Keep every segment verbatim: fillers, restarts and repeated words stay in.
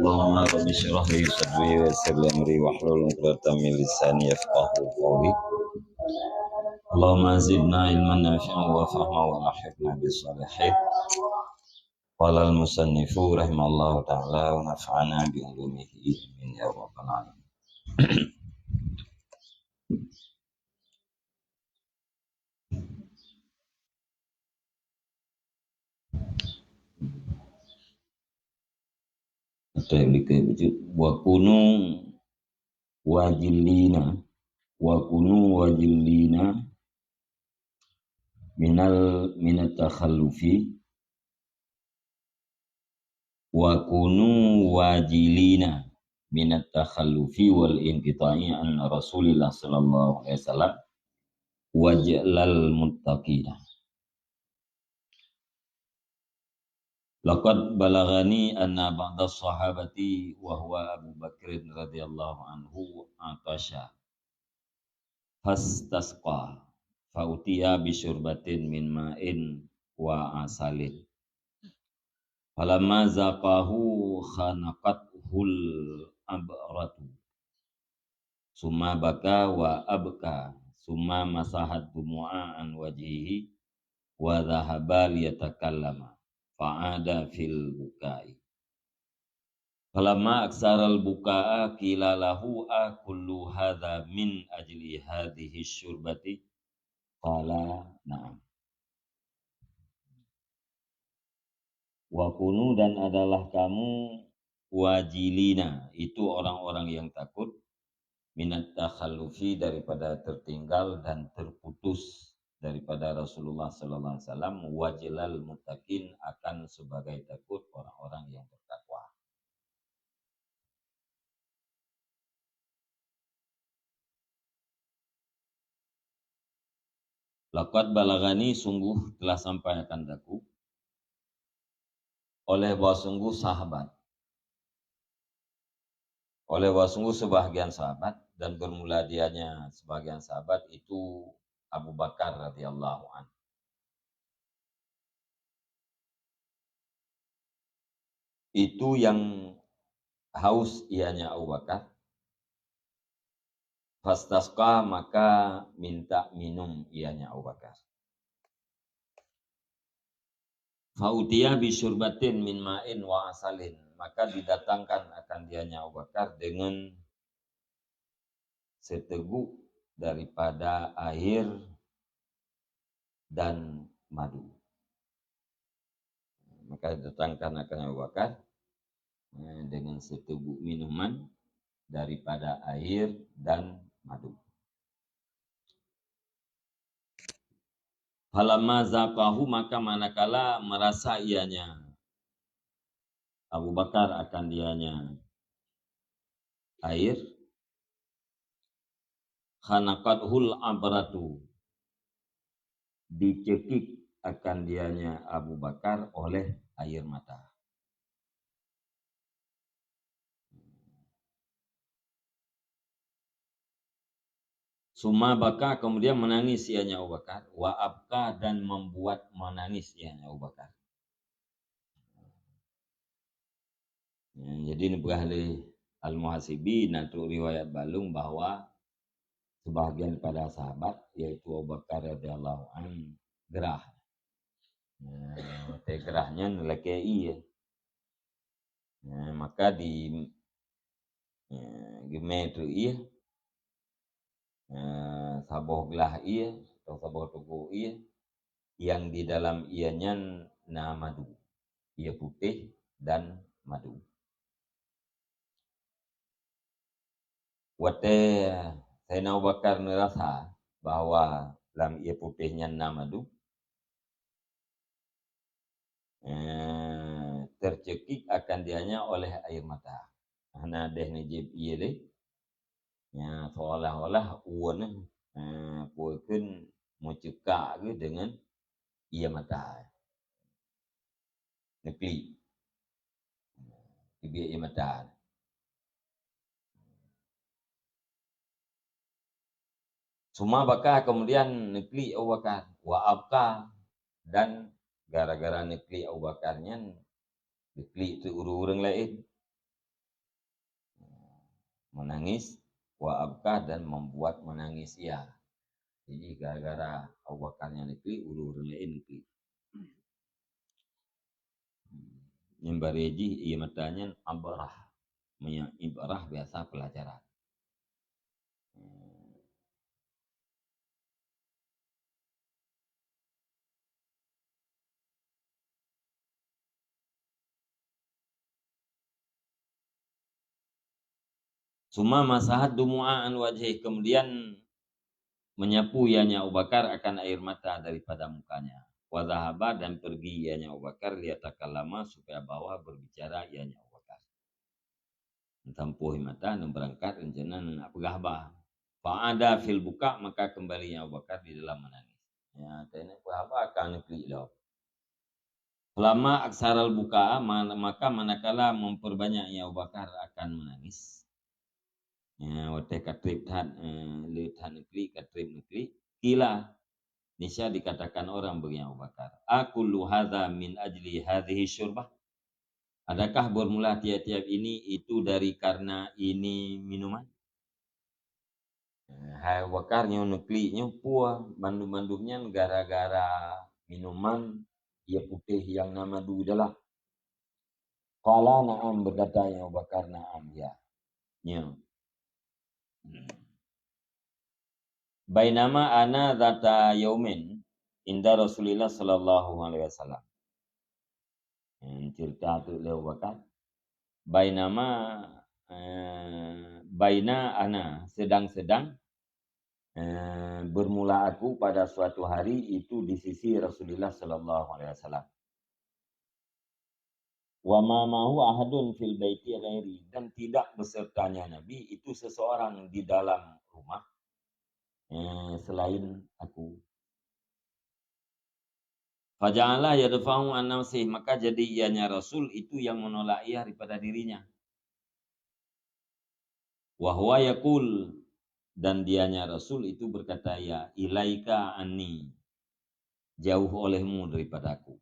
Allahumma rabbi syrah li sadri wa yassir li amri wahlul 'uqdatam min lisani yafqahu qawli. Allahumma zidna ilman nafi'an wa fahma wa alhiqna bis salihin. Qala al musannifu rahimallahu ta'ala wa nafa'ana bi ulumihi, amin ya rabbal alamin. Atau yang dikait bacut, wa kunu wajilina, wa kunu wajilina minal, minat takhallufi, wa kunu wajilina minat takhallufi wal inqita'i an Rasulillah sallallahu alaihi wasallam wajlal muttaqina. Laqad balagani anna ba'da sahabati wa huwa Abu Bakrin radhiyallahu anhu atasha fastasqa, fa utiya bi syurbatin min ma'in wa asalin. Falamma zaqahu khanaqathul abratu. Summa baka wa abka. Summa masahat dumu'a an wajhihi wa dhahaba liyatakallama. Fa'ada fil bukai. Falamma aksaral buka'a qila lahu a kullu hadha min ajli hadhihi syurbati? Qala na'am. Wa kunu, dan adalah kamu, wajilina, itu orang-orang yang takut, minat takhallufi, daripada tertinggal dan terputus daripada Rasulullah sallallahu alaihi wasallam, wajlal muttaqin, akan sebagai takut orang-orang yang bertakwa. Laqad balagani, sungguh telah sampai akan daku, oleh bahwa sungguh sahabat, oleh bahwa sungguh sebahagian sahabat, dan bermula dianya sebahagian sahabat itu Abu Bakar radhiyallahu anhu. Itu yang haus ianya Abu Bakar. Fastasqa, maka minta minum ianya Abu Bakar. Fautiya bi syurbatin min ma'in wa asalin, maka didatangkan akan dianya Abu Bakar dengan seteguk daripada air dan madu. Maka datangkan akan Abu Bakar, eh, dengan seteguk minuman daripada air dan madu. Falamma zaqahu, maka manakala merasa ianya Abu Bakar akan dianya air, khanaqathul abratu, dicekik akan dianya Abu Bakar oleh air mata. Summa baka, kemudian menangis ianya Abu Bakar, wa abka, dan membuat menangis ianya Abu Bakar. Ya, jadi neupeugah lé Al-Muhasibi, na trok riwayat bak lôn bahwa sebahagian pada sahabat, yaitu Abu Bakar radhiyallahu anhu, gerah. Ya, watée gerah nyan lakée ié. Ya, maka di, ya, geumé teuk ié, ya, saboh glah ié atau saboh teugok ié, yang di dalam ié nyan na madu, ié putéh dan madu. Watée Saidina Abu Bakar neurasa bahwa lam ié putéh nyan na madu, eh, tercekik akan dianya oleh air mata. Hana deh neujieb ié lé. Ya, seolah-olah uôn, eh, peue kheun meucekak geuh deungon ié mata. Neuklik. Teubiet ié mata. Summa baka, kemudian neuklik Abu Bakar. Wa abka, dan gara-gara neuklik Abu Bakar nyan, neuklik teuk ureuëng-ureuëng laén. menangis, wa abka, dan membuat menangis ia. Jadi gara-gara Abu Bakar nyan neuklik, ureuëng laén neuklik. Nyang barô jih ie mata nyan abrah. Meunyoe ibrah biasa pelajaran. Summa masahat dumu'a an wajhi, kemudian menyapu ianya Abu Bakar akan air mata daripada mukanya. Wa dhahaba, dan pergi ianya Abu Bakar, liyatakallama, supaya bahwa berbicara ianya Abu Bakar. Tampôh mata, neubeurangkat, rencana neunak peugah haba. Fa'ada fil buka, maka kembali Abu Bakar di dalam menangis. Ya, teuneuk peugah haba ka neuklik lom. Falamma aktsaral buka, ma-, maka manakala memperbanyak ia Abu Bakar akan menangis. Ya, watée ka treb that, eh, le that neuklik, ka treb neuklik. Qila, niscaya dikatakan orang bagi Abu Bakar, "Akullu hadza min ajli hadhihi syurbah?" Adakah bermula tiap-tiap ini itu dari karena ini minuman? Eh, hai Abu Bakar, nyoe neuklik nyoe peue, bandum-bandum nyan gara-gara minuman ie putéh nyang na madu dalam? Qala na'am, berkata Abu Bakar, "Na'am, ya." Nyoe. Hmm. Bainama ana dzata yaumin inda Rasulillah sallallahu alaihi wasallam. Hmm, cerita tu lewat kan. Bainama, eh, baina ana, sedang-sedang, eh, bermula aku pada suatu hari itu di sisi Rasulillah sallallahu alaihi wasallam. Wa ma mahu ahadun fil baiti ghairi, dan tidak besertanya Nabi itu seseorang di dalam rumah, eh, selain aku. Faja'ala yadfa'u an nafsih, maka jadi ianya Rasul itu yang menolak ia daripada dirinya. Wa huwa yaqul, dan dianya Rasul itu berkata, "Ya, ilaika anni, jauh olehmu daripadaku."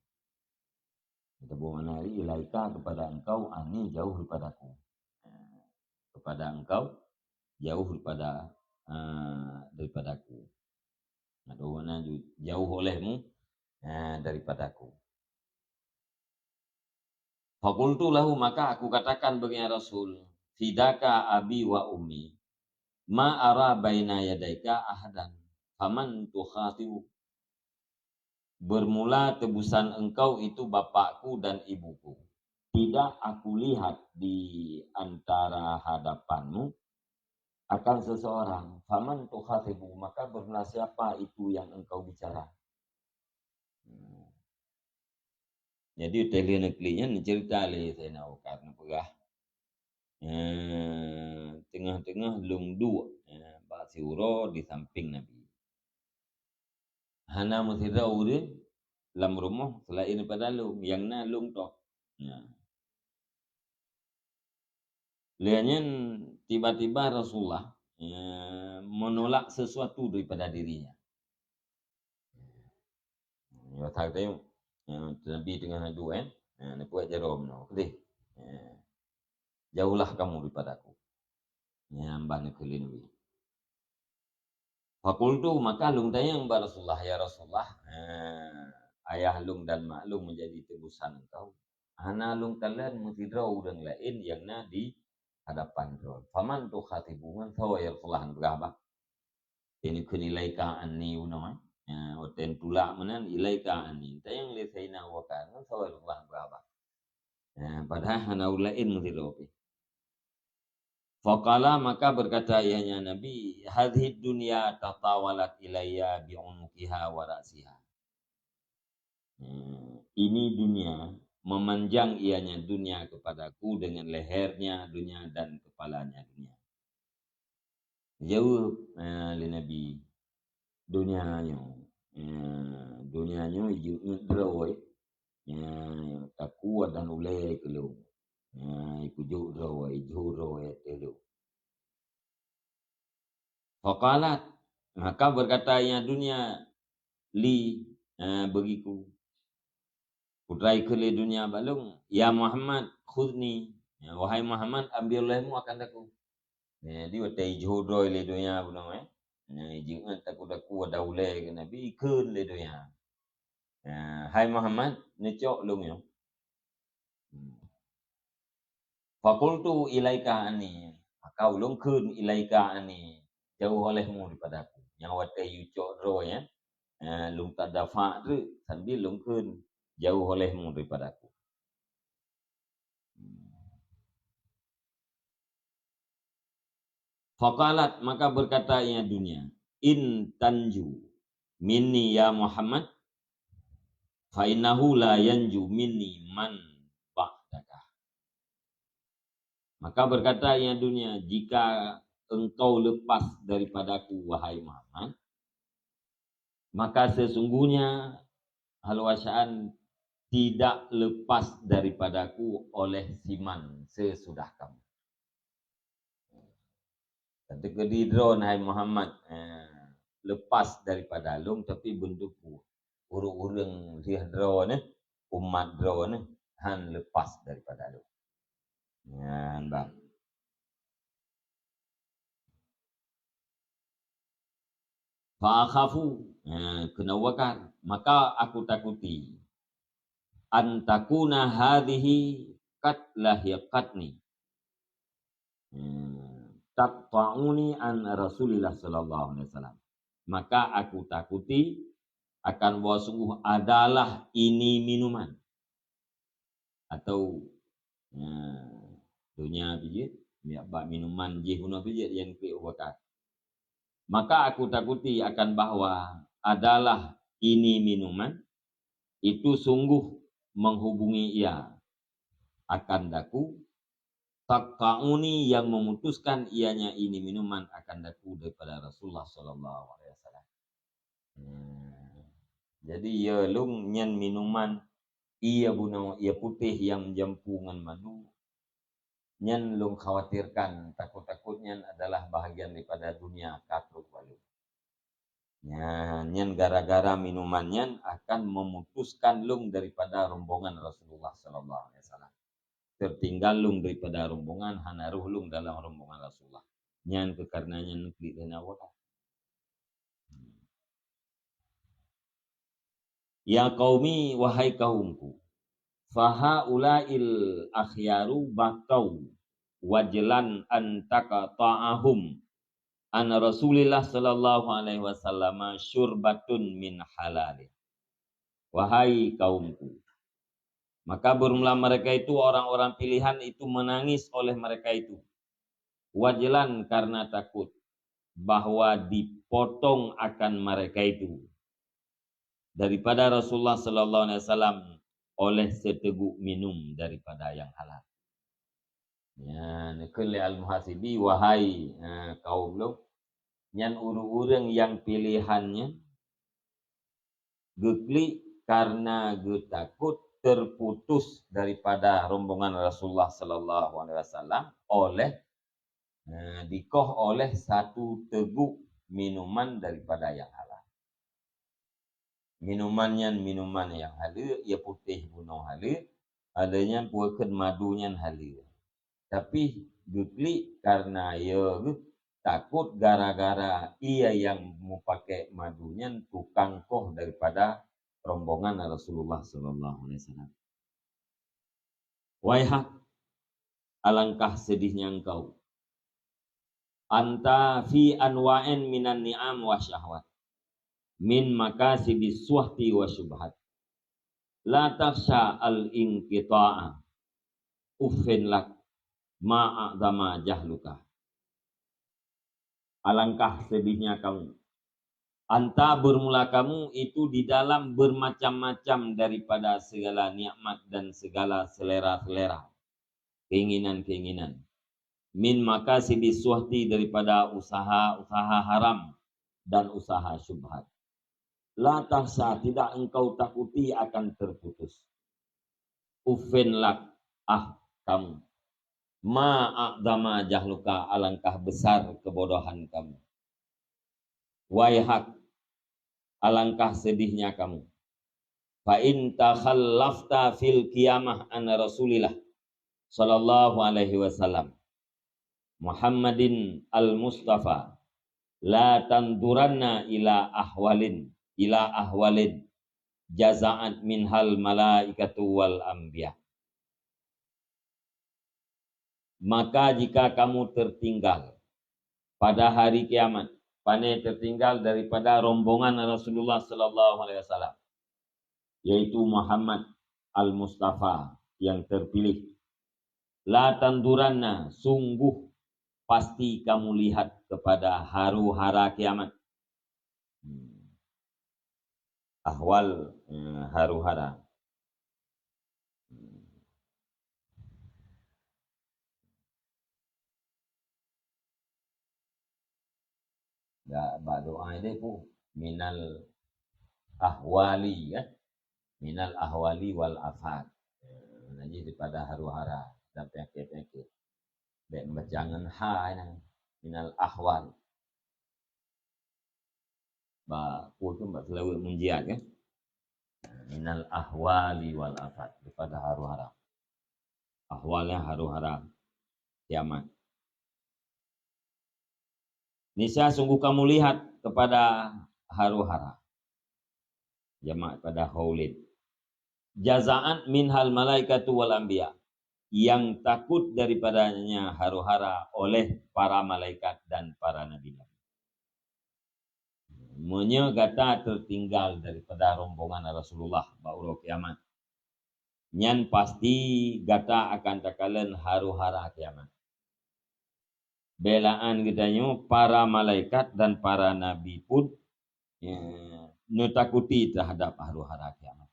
Kita buat makna ilaika kepada engkau, anni jauh daripadaku. Eh, kepada engkau, jauh daripada, eh, daripadaku. Nah, dua makna ju-, jauh olehmu, eh, daripadaku. Faqultu lahu, maka aku katakan bagi Rasul, "Fidaka abi wa ummi, ma ara baina yadaika ahadan, faman tukhatibu?" Bermula tebusan engkau itu bapakku dan ibuku. Tidak aku lihat di antara hadapanmu akan seseorang. Faman tukhatibu, maka bermula siapa itu yang engkau bicara? Hmm. Jadi, utée lheueh neuklik nyan, neucerita lé Saidina Abu Bakar, neupeugah, eh, teungoh-teungoh lôn duek, eh, bak siuroe di sampéng Nabi. Hana meusidroe ureuëng lam rumoh seulaén daripada lôn, nyang na lôn tok. Nah. Lheueh nyan, tiba-tiba Rasulullah, eh, menolak sesuatu daripada dirinya. Ya, tak tengok. Ya, Nabi tengah adu, eh. Ya, ni buat jarum, no. Kedih. Ya. "Jauhlah kamu daripadaku." Ya, ambah ni keu lé Nabi. Fakultu, maka lôn tanyong bak Rasulullah, "Ya Rasulullah, eh, ayah lôn dan mak lôn menjadi tebusan engkau. Hana lôn kalon meusidroe ureuëng laén nyang na di hadapan droe. Faman tukhatibu, ngon soe ya Rasulullah neupeugah bah?" Ini kheun ilaika anni unoe, eh. Ya, watée tulak meunan ilaika anni. Tanyong lé Saidina Abu Bakar, ngon soe ya Rasulullah neupeugah bah? Ya, padahai hana ureuëng laén meusidroe pih. Faqala, maka berkata ianya Nabi, "Hadhihi dunya tatawalat ilayya bi'unuqiha wa ra'siha." Hmm, ini dunia, memanjang ianya dunia kepadaku dengan lehernya dunia dan kepalanya dunia. Jaweueb, eh, lé Nabi, "Dunia nyoe, eh, dunia nyoe jeuet droe, eh, takue dan ulée keu lôn. Eh, ikujok droe, ijok droe ateueh lôn." Faqalat, maka berkata ia dunia, "Li, eh, bagiku." Kutrai kheun lé dunia bak lôn, "Ya Muhammad, khudni." Ya, wahai Muhammad, ambil olehmu akan aku. Jadi watèe jihudroi lé donya bunoe, eh. Nah, jeuet takot-takot ada ulèe keu Nabi, ikheun lé donya. Nah, "Hai Muhammad, neucok lôn nyoe." Hmm. "Faqultu ilaika anni." Maka ulôn kheun, "Ilaika anni." Jauh olehmu daripada aku. Nyang watèe yue cok droe, ya. Eh, lôn tadafa' treuk sambil lôn kheun, "Jauh olehmu daripada aku." Faqalat, maka berkata ia dunia, "In tanju minni ya Muhammad, fa innahu la yanju minni man ba'daka." Maka berkata ia dunia, "Jika engkau lepas daripadaku, wahai Muhammad, maka sesungguhnya haluwasaan tidak lepas daripadaku oleh siman sesudah kamu." Teukeudi droeneuh, hai Muhammad, eh, lepas daripada lôn, tapi beuneuteupeu ureueng-ureueng lheueh droeneuh, umat droeneuh, han lepas daripada lôn. Nyan, bang. Fa akhafu, eh, keunoe Abu Bakar, maka aku takuti, an takuna hadhihi qad lahiqatni, eh, taqta'uni an Rasulillah sallallahu alaihi wasallam. Maka aku takuti akan bahwa sungguh adalah ini minuman. Atau, eh, donya pih jeuet, bak minuman jih bunoe pih jeuet nyang klik Abu Bakar. Maka aku takuti akan bahwa adalah ini minuman, itu sungguh menghubungi ia akan daku, taqta'uni, yang memutuskan ianya ini minuman akan daku daripada Rasulullah sallallahu alaihi wasallam. Hmm. Jadi, ya lôn nyan minuman, ié bunoe, ié putéh nyang jampu ngon madu, nyan lôn khawatirkan, takot-takot nyan adalah bahagian daripada dunia ka trok bak lôn. Nyan, nyan gara-gara minuman nyan akan memutuskan lôn daripada rombongan Rasulullah sallallahu alaihi wasallam. Tertinggal lôn daripada rombongan, hana roh lôn dalam rombongan Rasulullah. Nyan keuh kareuna nyan klik lé Abu Bakar. Ya qaumi, wahai kaumku, fahaulail akhyaru baqau wajlan an taqta'ahum an Rasulillah sallallahu alaihi wasallam syurbatun min halalin. Wahai kaumku, maka bermula mereka itu, orang-orang pilihan itu menangis oleh mereka itu, wajlan, karena takut bahwa dipotong akan mereka itu daripada Rasulullah sallallahu alaihi wasallam oleh seteguk minum daripada yang halal. Nyan, kheun lé Al-Muhasibi, wahai, eh, kaum lôn, nyan ureueng-ureueng nyang pilihan nyan geuklik kareuna geutakot terputus daripada rombongan Rasulullah sallallahu alaihi wasallam oleh, eh, dikoh oleh satu teguk minuman daripada yang halal. Minuman nyan minuman nyang haleue, ié putéh bunoe haleue, lheueh nyan peue kheun madu nyan haleue. Tapi geuklik kareuna ya geuh takot gara-gara ié nyang meupaké madu nyan tukang koh daripada rombongan Rasulullah sallallahu alaihi wasallam. Waihak, alangkah sedihnya engkau. Anta fi anwa'in minan ni'am wa syahwat, min makasibis suhti wa syubhat. La takhsha al-inqita'a. Uffin lak, ma a'zama jahluka. Alangkah sedihnya kamu. Anta, bermula kamu itu di dalam bermacam-macam daripada segala nikmat dan segala selera-selera, keinginan-keinginan. Min makasibis suhti, daripada usaha-usaha haram dan usaha syubhat. La takhsha, tidak engkau takuti akan terputus. Uffin lak, ah kamu. Ma a'zama jahluka, alangkah besar kebodohan kamu. Waihak, alangkah sedihnya kamu. Fa in takhallafta fil qiyamah an Rasulillah sallallahu alaihi wasallam. Muhammadin al-Mustafa, la tanzuranna ila ahwalin, ila ahwalin jaza'at minhal malaikatu wal anbiya. Maka jika kamu tertinggal pada hari kiamat, pane tertinggal daripada rombongan Rasulullah sallallahu alaihi wasallam, yaitu Muhammad al-Mustafa yang terpilih, la tanzuranna, sungguh pasti kamu lihat kepada haru-hara kiamat. Hmm. Ahwal, eh, haru-hara. Hmm. Ya, bak doa dia pun minal ahwali, ya. Minal ahwali wal afat. Eh, najih daripada haru-hara dan penyakit-penyakit. Bèk baca ngon ha nyan. Minal ahwal. Ba, peue tu bak seulaweuet munjiat, kan? Minal ahwali wal afat, daripada haru-hara. Ahwalnya haru-hara kiamat. Nisa, sungguh kamu lihat kepada haru-hara. Jamak pada haulin. Jaza'at minhal malaikatu wal anbiya. Yang takut daripadanya haru-hara oleh para malaikat dan para nabi-nabi. Meunyoe gata tertinggal daripada rombongan Rasulullah bak uroe kiamat, nyan pasti gata akan takalon haru-hara kiamat. Beulaan geutanyoe, para malaikat dan para nabi pun, ya, neutakuti teuhadab haru-hara kiamat.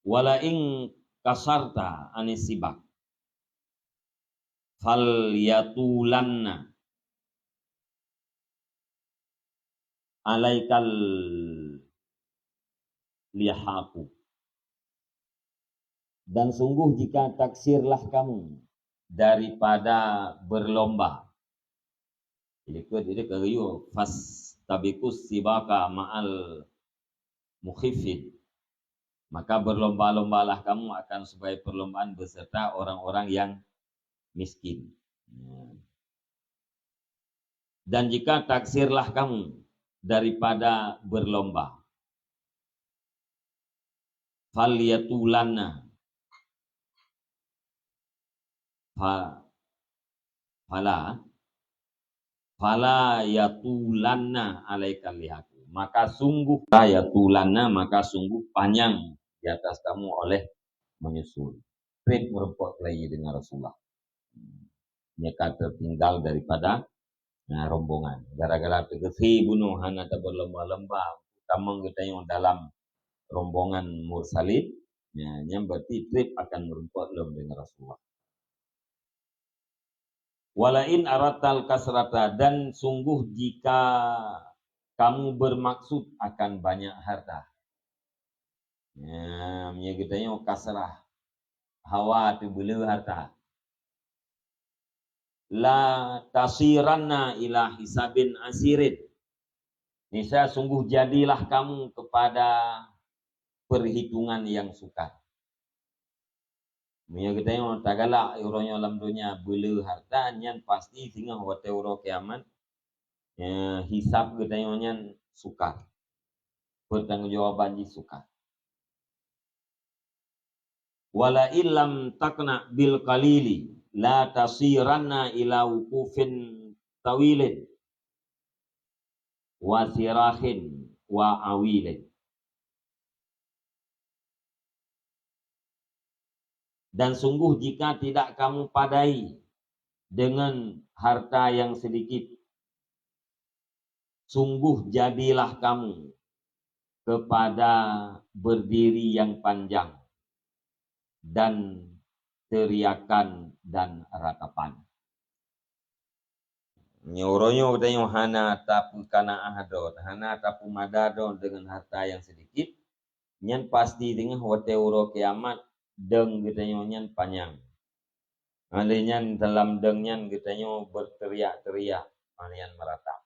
Wala in kasarta anis sibak, falyatulanna alaikal lihaku. Dan sungguh jika taksirlah kamu daripada berlomba. Jadi, ke, jadi, ke, fastabiqus sibaka ma'al mukhifin. Maka berlomba-lombalah kamu akan sebagai perlombaan beserta orang-orang yang miskin. Ya. Dan jika taksirlah kamu daripada berlomba, falyatulanna. Fa-, fala, fala yatulanna alaikal lihaku. Maka sungguh, la yatulanna, maka sungguh panyang di atas kamu oleh menyusul. Trép meureumpok lagi dengan Rasulullah. Nyeka tertinggal daripada, nah, rombongan. Gara-gara teugeusi bunoe hana tabeulomba-lomba, tamong geutanyoe dalam rombongan mursalin, ya, nyan berarti trép akan meureumpok lom dengan Rasulullah. Wala in aradtal kasrata, dan sungguh jika kamu bermaksud akan banyak harta. Ya, meunyoe geutanyoe kasrah, hawa teuh beuleu harta. La tasiranna ila hisabin asirin. Nisa, sungguh jadilah kamu kepada perhitungan yang sukar. Meunyoe geutanyoe tagalak uroe nyoe lam donya beuleu harta, nyan pasti singoh watèe uroe kiamat, eh, hisab geutanyoe nyan sukar. Pertanggungjawaban jih sukar. Wala illam taqna bil qalili la tasiranna ila wuqufin tawilin wa sirahin wa awilin. Dan sungguh jika tidak kamu padai dengan harta yang sedikit, sungguh jadilah kamu kepada berdiri yang panjang dan teriakan dan ratapan. Nyoe uroe nyoe geutanyoe hana tapeukanaah droe, hana tapeumada droe deungon harta nyang seudikit, nyan pasti teungoh watée uroe kiamat deung geutanyoe nyan panyang. Óh lheueh nyan dalam deung nyan geutanyoe beuteuriak-teuriak, óh lheueh nyan meuratap.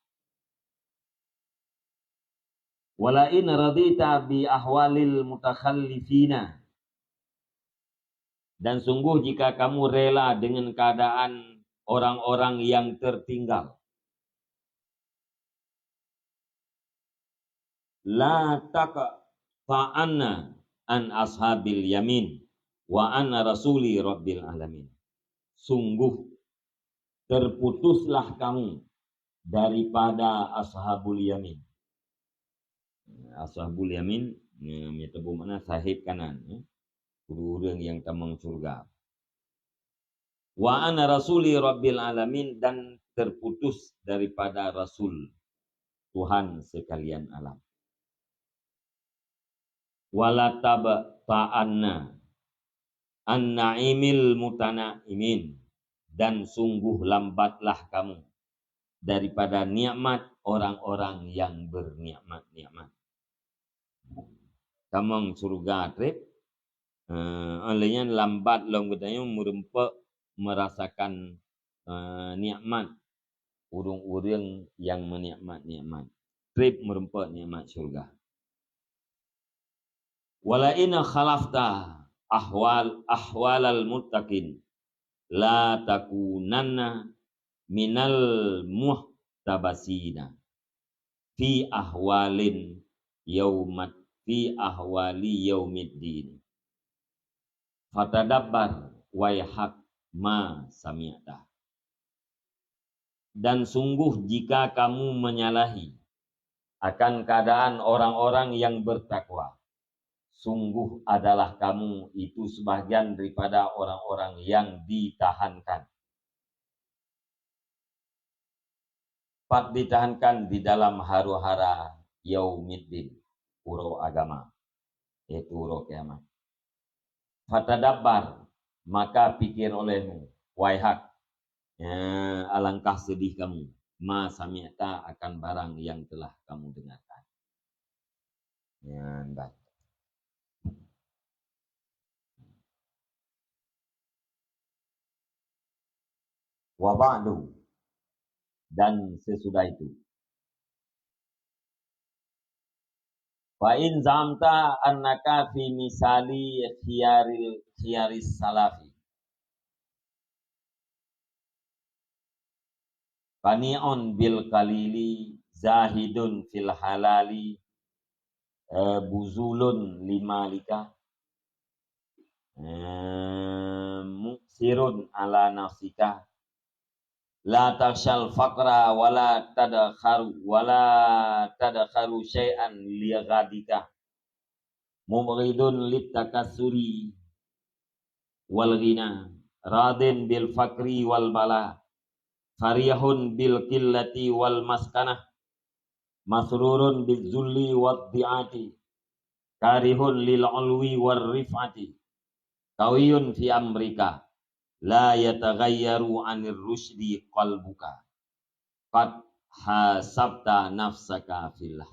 "Wala in radita bi ahwalil mutakhallifina." Dan sungguh jika kamu rela dengan keadaan orang-orang yang tertinggal, la taqta'anna an ashabil yamin wa ana rasuli rabbil alamin. Sungguh terputuslah kamu daripada ashabul yamin. Ashabul yamin, ya, ya, teubu makna sahib kanan, ya. Ureuëng yang tamong syurga. Wa ana rasuli rabbil alamin, dan terputus daripada rasul Tuhan sekalian alam. Wala tabta'anna an na'imil mutanaimin, dan sungguh lambatlah kamu daripada nikmat orang-orang yang bernikmat-nikmat. Tamong syurga treb, eh, lheueh nyan lambat lom geutanyoe meureumpok merasakan, eh, nikmat ureuëng-ureuëng nyang meunikmat-nikmat. Treb meureumpok nikmat syurga. Wala in khalafta ahwal, ahwalal muttaqin, la takunanna minal muhtabasina fi ahwalin yaumat, fi ahwali yaumiddin. Fatadabbar waihak ma sami'ta. Dan sungguh jika kamu menyalahi akan keadaan orang-orang yang bertakwa, sungguh adalah kamu itu sebahagian daripada orang-orang yang ditahankan. Pat ditahankan di dalam haru-hara yaumiddin, uroe agama, yaitu uroe kiamat. Fatadabbar, maka pikir olehmu, waihak, ya, alangkah sedih kamu, ma sami'ta, akan barang yang telah kamu dengarkan. Nyan baca. Wa ba'du, dan sesudah itu. Fa in zamta annaka fi misali khiyaril, khiyaris salafi. Qani'un bil qalili, zahidun fil halali, eh, buzulun limalika, eh, muksirun ala nafsika, la takhsyal faqra wa la tadkharu, wa la tadkharu syai'an li ghadika. Mubghidun lit takassuri wal ghina, radin bil faqri wal bala, farihun bil qillati wal maskanah, masrurun biz zulli wad di'ati, karihun lil ulwi war rif'ati, qawiyun fi amrika, la yataghayyaru anir rusydi qalbuka, qad hasabta nafsaka fillah,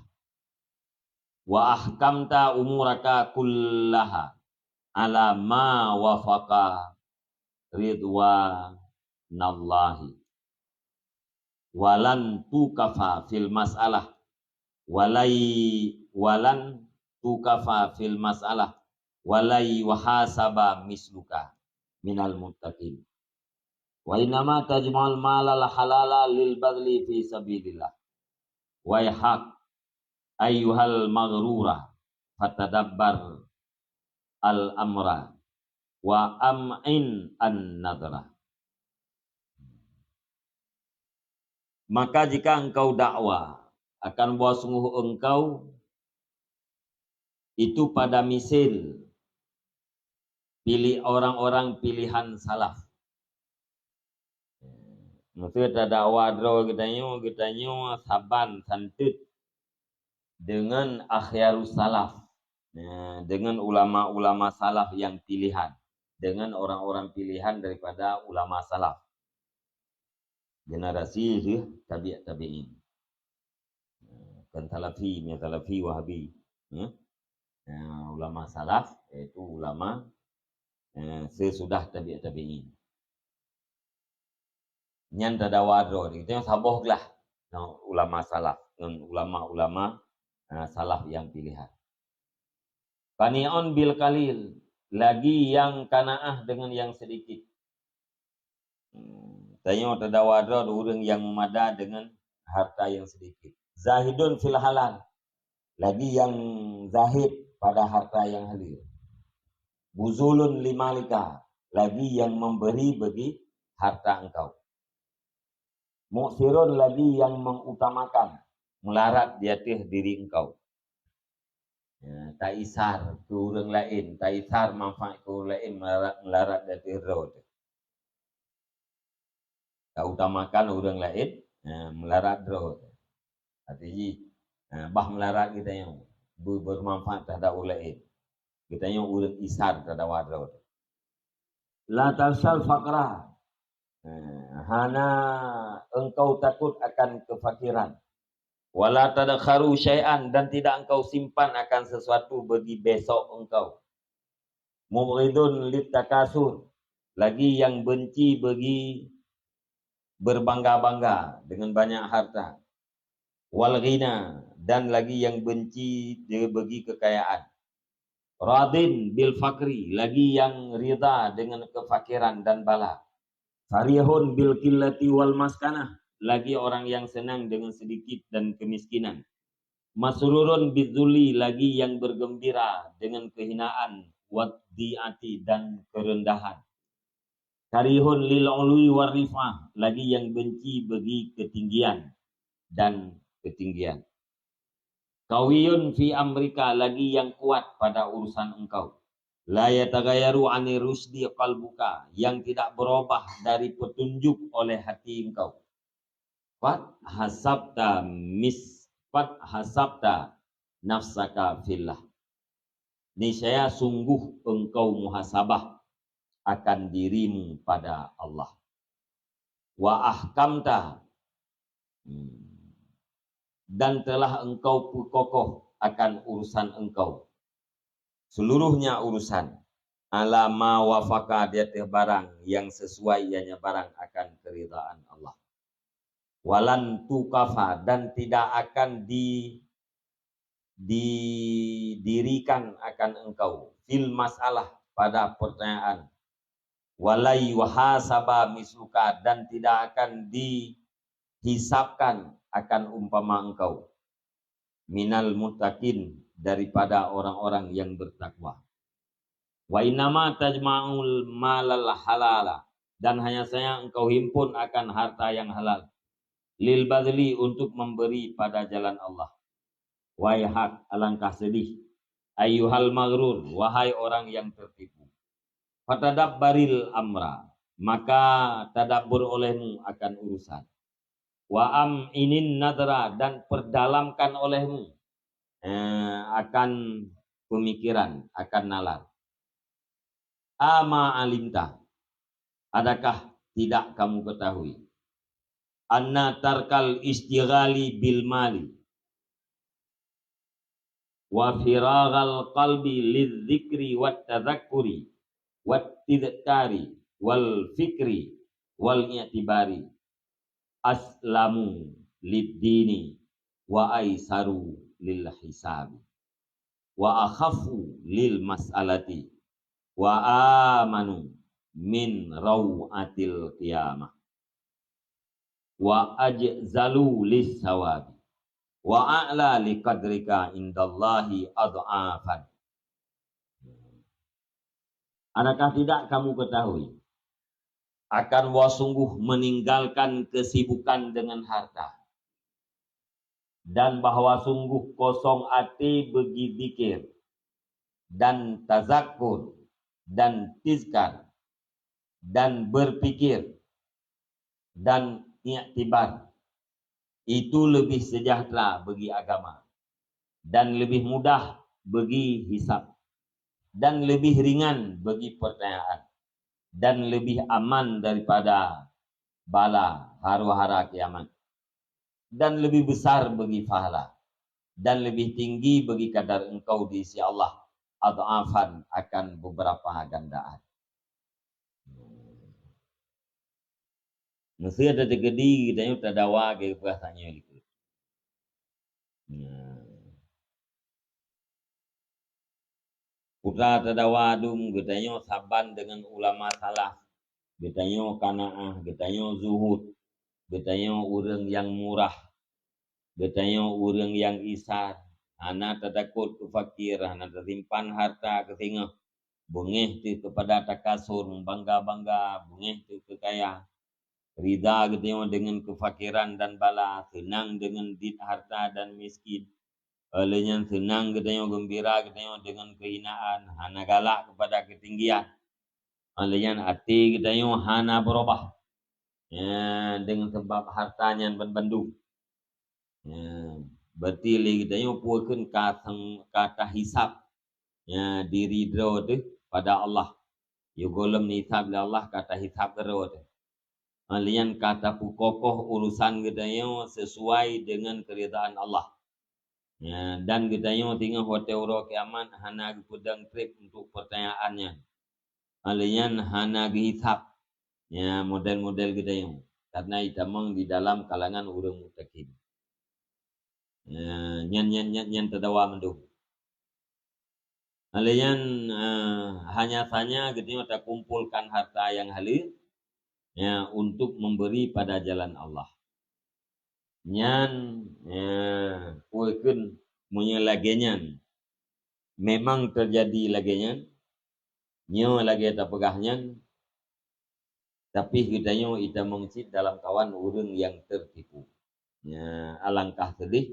wa ahkamta umuraka kullaha ala ma wafaqa ridwanallahi, walan tukafa fil mas'alah, walai, walan tukafa fil mas'alah, walai wahasaba misluka minal muttaqin. Wa innama tajma'ul malal halala lil badli fi sabilillah. Waihak ayyuhal maghrura, fatadabbar al amra, wa am'in an nadra. Maka jika engkau dakwa akan bahwa sungguh engkau itu pada misil pilih orang-orang pilihan salaf. Meusé tadakwa droe geutanyoe, geutanyoe saban santeut deungon akhyarus salaf, ya, deungon ulama-ulama salaf nyang pilihan, deungon orang-orang pilihan daripada ulama salaf. Generasi lheueh tabi' tabi'in. Kon salafi, meunyo salafi Wahabi, ya. Ya, ulama salaf, yaitu ulama, eh, sesudah tabi' tabi'in. Nyan tadakwa droe, geutanyoe saboh glah ngon ulama salaf, ngon ulama-ulama, eh, salaf nyang pilihan. Qani'un bil qalil, lagi nyang qanaah deungon nyang seudikit. Hmm, tanyoe tadawa droe ureuëng nyang meumada deungon harta nyang seudikit. Zahidun fil halal, lagi nyang zahid pada harta nyang halal. Buzulun limalika, lagi nyang memberi bagi harta engkau. Mu'sirun, lagi nyang mengutamakan, meularat di ateueh diri engkau. Ya, taisar keu ureuëng laén, taisar manfaat keu ureuëng laén meularat, meularat di ateueh droe teuh. Tautamakan ureuëng laén, ya, meularat droe teuh. Arti jih, ya, bah meularat geutanyoe, beu-, bermanfaat terhadap ureuëng laén. Geutanyoe ureuëng isar tadawa droe teuh. La takhsyal faqra. Eh, hana engkau takut akan kefakiran. Wala tadakharu syai'an, dan tidak engkau simpan akan sesuatu bagi besok engkau. Mubghidun litakasur, lagi nyang benci bagi berbangga-bangga dengan banyak harta. Wal ghina, dan lagi nyang benci di-, bagi kekayaan. Radin bil fakri, lagi nyang ridha dengan kefakiran dan bala. Farihun bil qillati wal maskanah, lagi orang yang senang dengan sedikit dan kemiskinan. Masrurun bidzulli, lagi yang bergembira dengan kehinaan, waddi'ati, dan kerendahan. Karihun lil ulwi war rif'ah, lagi yang benci bagi ketinggian dan ketinggian. Qawiyun fi amrika, lagi yang kuat pada urusan engkau. La yataghayyaru anir rusydi qalbuka, yang tidak berubah dari petunjuk oleh hati engkau. Qad hasabta mis-, qad hasabta nafsaka fillah. Niscaya sungguh engkau muhasabah akan dirimu pada Allah. Wa ahkamta, hmm, dan telah engkau peukokoh akan urusan engkau, seluruhnya urusan, ala ma wafaqa, di ateueh barang yang sesuai, ianya barang akan keridhaan Allah. Walan tukafa, dan tidak akan di-, didirikan akan engkau, fil masalah, pada pertanyaan. Walai yuhasaba misluka, dan tidak akan dihisabkan akan umpama engkau. Minal muttaqin, daripada orang-orang yang bertakwa. Wa innama tajma'ul malal halala, dan hanya saja engkau himpun akan harta yang halal, lil badli, untuk memberi pada jalan Allah. Waihak, alangkah sedih, ayyuhal maghrur, wahai orang yang tertipu. Fatadabbaril amra, maka tadabbur olehmu akan urusan. Wa am'inin nadra, dan perdalamkan olehmu, eh, akan pemikiran, akan nalar. Ama alimta, adakah tidak kamu ketahui, anna tarkal istighali bil mali wa firaghal qalbi lidzikri wat tadzakkuri wat tidkari wal fikri wal i'tibari aslamu lid dini wa aisaru lil hisabi wa akhafu lil mas'alati wa amanu min rau'atil qiyamah wa ajzalu lis sawabi wa a'la li qadrika indallahi adhafan. Adakah tidak kamu ketahui akan bahwa sungguh meninggalkan kesibukan dengan harta, dan bahwa sungguh kosong até bagi zikir dan tazakkur dan tizkar dan berpikir dan iktibar, itu lebih sejahtera bagi agama dan lebih mudah bagi hisab dan lebih ringan bagi pertanyaan dan lebih aman daripada bala huru-hara kiamat dan lebih besar bagi pahala dan lebih tinggi bagi kadar engkau di sisi Allah, adhafan, akan beberapa gandaan. Meusé ada teukeudi geutanyoe tadawa keu peurasaan nyoe likot. Nah. Putra teudawa dum geutanyoe saban deungon ulama salaf, geutanyoe qanaah, geutanyoe zuhud, geutanyoe ureuëng nyang murah, geutanyoe ureuëng nyang isar, hana tatakot keu fakir, hana tasimpan harta keu singoh, beungéh teuh keupada takasur, bangga-bangga, beungéh teuh keu kaya. Rida geutanyoe deungon keufakiran dan bala, seunang deungon dit harta dan miskin. Óh lheueh nyan seunang geutanyoe, geumbira geutanyoe deungon keuhinaan, hana galak keupada keutinggian. Óh lheueh nyan até geutanyoe hana beurubah, ya, deungon sabab harta nyan ban-, bandum. Ya, berarti lé geutanyoe peue kheun ka tang-, ka tahisab, ya, diri droe teuh pada Allah. Yôh gohlom hisab lé Allah ka tahisab keudroe teuh. Óh lheueh nyan ka tapeukokoh urusan geutanyoe sesuai deungon keuridaan Allah. Ya, dan geutanyoe singoh watée uroe kiamat hana geupeudong treb untuk peurtanyaan nyan. Óh lheueh nyan hana geuhisab. Ya, model-model geutanyoe. Karena itamong di dalam kalangan ureuëng muttaqin. Ya, nyan, nyan, nyan, nyan teudawa mandum. Óh lheueh nyan, eh, hanya saja geutanyoe takumpolkan harta nyang haleue, ya, untuk memberi pada jalan Allah. Nyan, ya, peue kheun meunyoe lagée nyan, memang teujadi lagée nyan, nyoe lagée tapeugah nyan, tapi geutanyoe itamong cit dalam kawan ureuëng nyang teutipu. Ya, alangkah seudeh,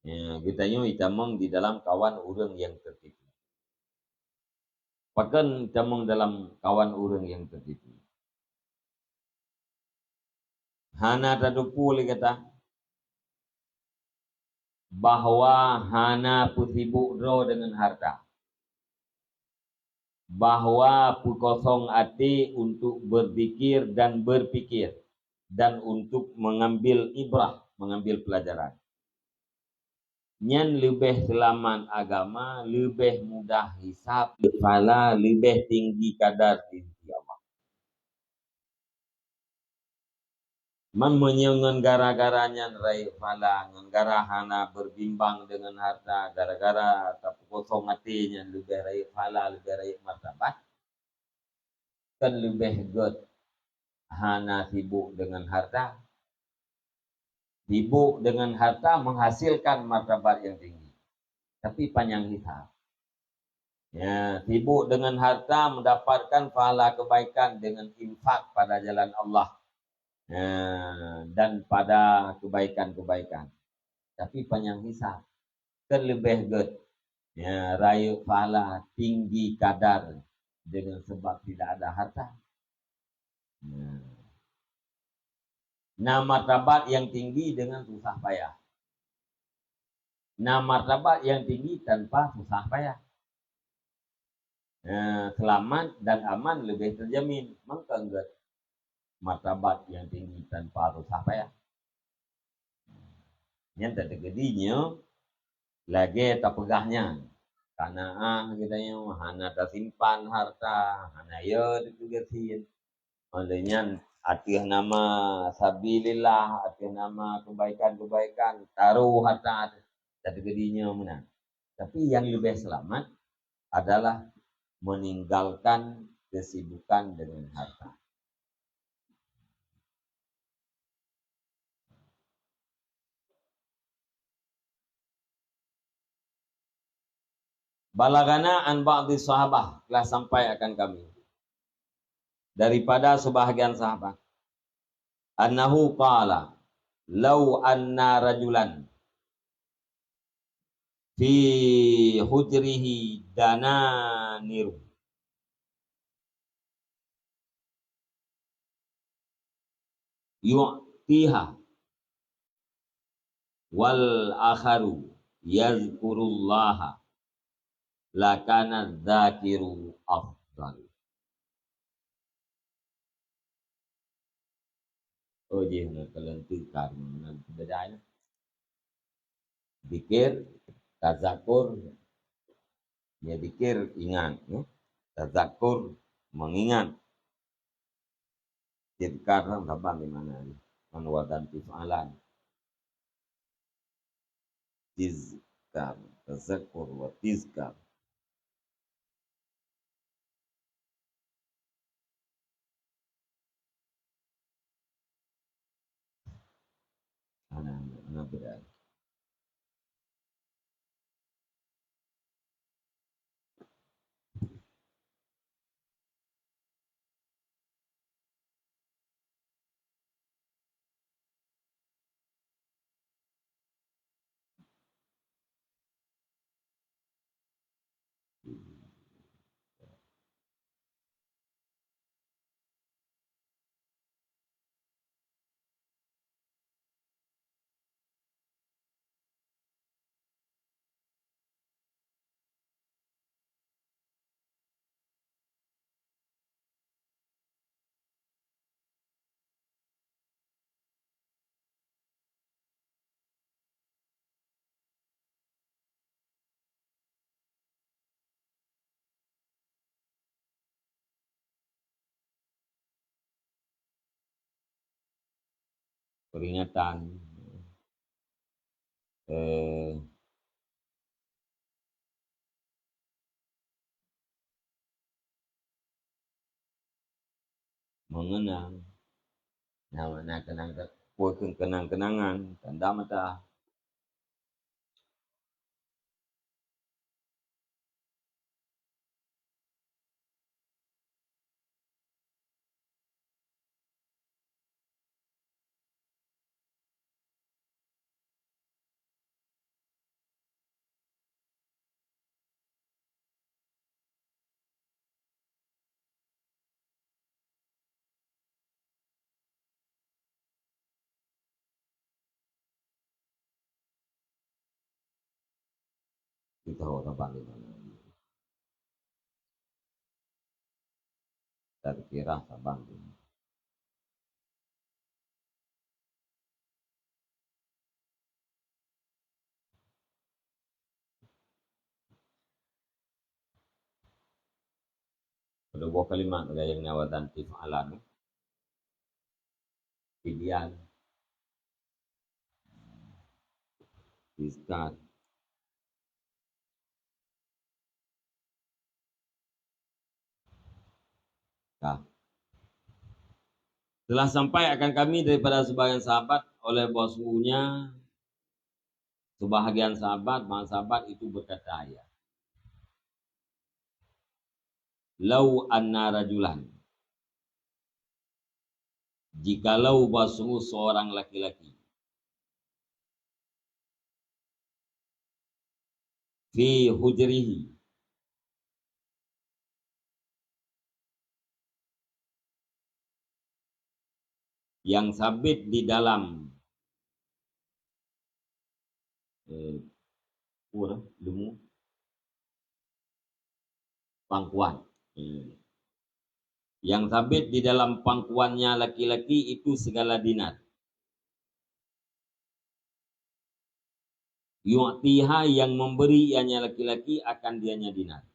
ya, geutanyoe itamong di dalam kawan ureuëng nyang teutipu. Pakon itamong dalam kawan ureuëng nyang teutipu? Hana tateupeue lé gata bahwa hana peusibok droe deungon harta, bahwa peukosong até untuk beuzikir dan beupikir, dan untuk mengambil ibrah, mengambil pelajaran. Nyan leubeh seulamat agama, leubeh mudah hisab, phala leubeh tinggi kadar di sisi Allah. Man meunyoe ngon gara-gara nyan rayeuk phala, ngon gara hana beurbimbang deungon harta, gara-gara tapeukosong até nyan leubeh rayeuk phala, leubeh rayeuk martabat, kan leubeh gét hana sibok deungon harta. Sibok deungon harta menghasilkan martabat nyang tinggi, tapi panyang hisab. Ya, sibok deungon harta mendapatkan pahala kebaikan dengan infak pada jalan Allah, ya, dan pada kebaikan-kebaikan. Tapi panyang hisab, kan leubeh gét, ya, rayeuk pahala tinggi kadar dengan sebab tidak ada harta. Ya. Na martabat nyang tinggi dengan susah payah. Na martabat nyang tinggi tanpa susah payah. Eh, seulamat dan aman leubeh teujamin, mangkang gét martabat nyang tinggi tanpa susah payah. Nyan tateukeudi nyoe lagée tapeugah nyan, qanaah geutanyoe hana tasimpan harta, hana yo teupeugeusin. Óh lheueh nyan ateueh nama sabilillah, ateueh nama keubaikan-keubaikan, taroh harta, tateukeudi nyoe meunan. Tapi nyang leubeh seulamat adalah meninggalkan kesibukan dengan harta. Balaghana an ba'di sahabah, telah sampai akan kami daripada sebahagian sahabat, annahu qala, "Lau anna rajulan fi hujrihi dananiru yu'tiha wal akharu yazkurullaha, lakana dzakiru afdal." Oh, jih na kalon teukar, na beudai na. Zikir, tazakur, ya, zikir, ingat, ya. Tazakur, mengingat. Tizkar, saban di mana ni? Man wazan tif'alan. Tizkar, tazakur wa tizkar. Nah, berat. Peringatan. Eh, mengenang. Nah, nah, kenang, kenang-kenangan, tanda mata. Kita ho saban di mana? Kita kira saban di mana? Ada dua kalimat lagèe nyang na wazan tif'alan. Fi'lan. Iskat. Nah. Telah sampai akan kami daripada sebahagian sahabat, oleh bahwasanya sebahagian sahabat, bang sahabat itu berkata, ya, "Lau anna rajulan," jikalau bahwasanya seorang laki-laki, "fi hujrihi," yang sabit di dalam, eh, apa dah? Leumu. Pangkuan. Eh. Yang sabit di dalam pangkuannya laki-laki itu segala dinar. Yu'tiha, yang memberi ianya laki-laki akan dianya dinar.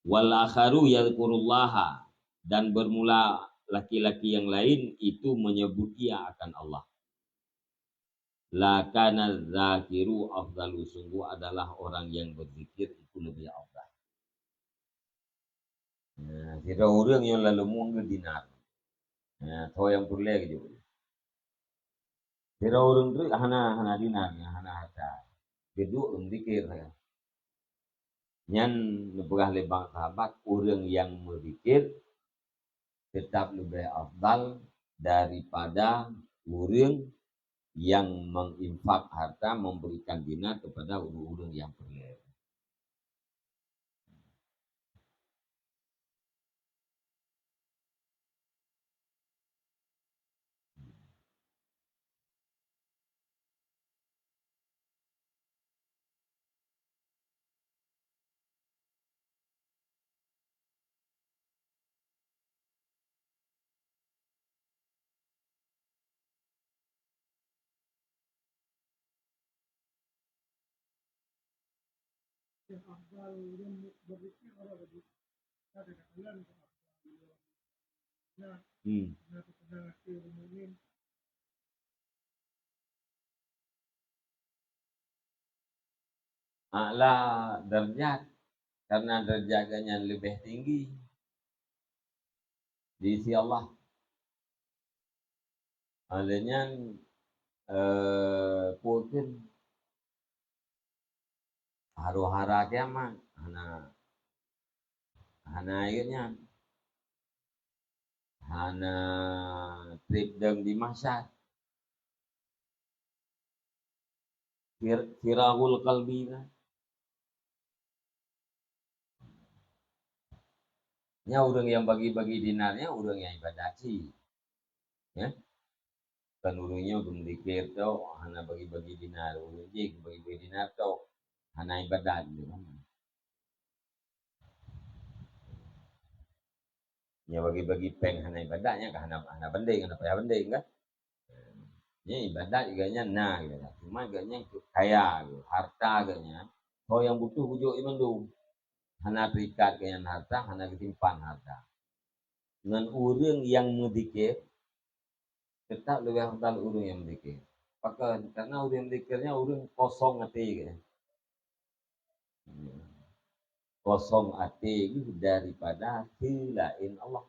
Wal akharu yadhkurullaha, dan bermula laki-laki yang lain itu menyebut ia akan Allah. Lakana dzakiru afdalu, sungguh adalah orang yang berzikir itu lebih afdal. Nah, sidroe ureueng nyang laleumu geuh dinar. Nah, tho nyang peureulèe keujeuet. Sidroe ureueng treuk hana, hana dinar, hana hareuta. Geuduek meuzikir saja. Nyan neupeugah lé bang sahabat, ureueng nyang meuzikir teutap leubeh afdal daripada ureueng nyang menginfak harta, memberikan dinar kepada ureueng-ureueng nyang peureulèe. Hmm. A'la darajat, karena derajat geuh nyan leubeh tinggi di sisi Allah. Lheueh nyan, eh, peue kheun? Harôh hara kiamat, hana, hana ayeuet nyan. Hana treb deueng di mahsyar. Fir-, firagul qalbi na. Nyan ureuëng nyang bagi-bagi dinar nyan ureuëng nyang ibadat cit. Ya. Kan ureuëng nyoe geumeulikir tok, hana bagi-bagi dinar, ureuëng jih geubagi-bagi dinar tok, hana ibadat lé. Nyang bagi-bagi péng hana ibadat, nyan kan hana, hana banding, hana payah banding kan. Nyan ibadat geuh nyan na geuh, cuma geuh nyan kaya geuh, harta geuh nyan, ho nyang butuh kujok ié mandum. Hana terikat geuh nyan harta, hana geusimpan harta. Ngon ureuëng nyang meuzikir, teutap leubeh afdal ureuëng nyang meuzikir. Pakon? Karena ureuëng meuzikir nyan ureuëng kosong até geuh. Kosong até geuh daripada seulaén Allah.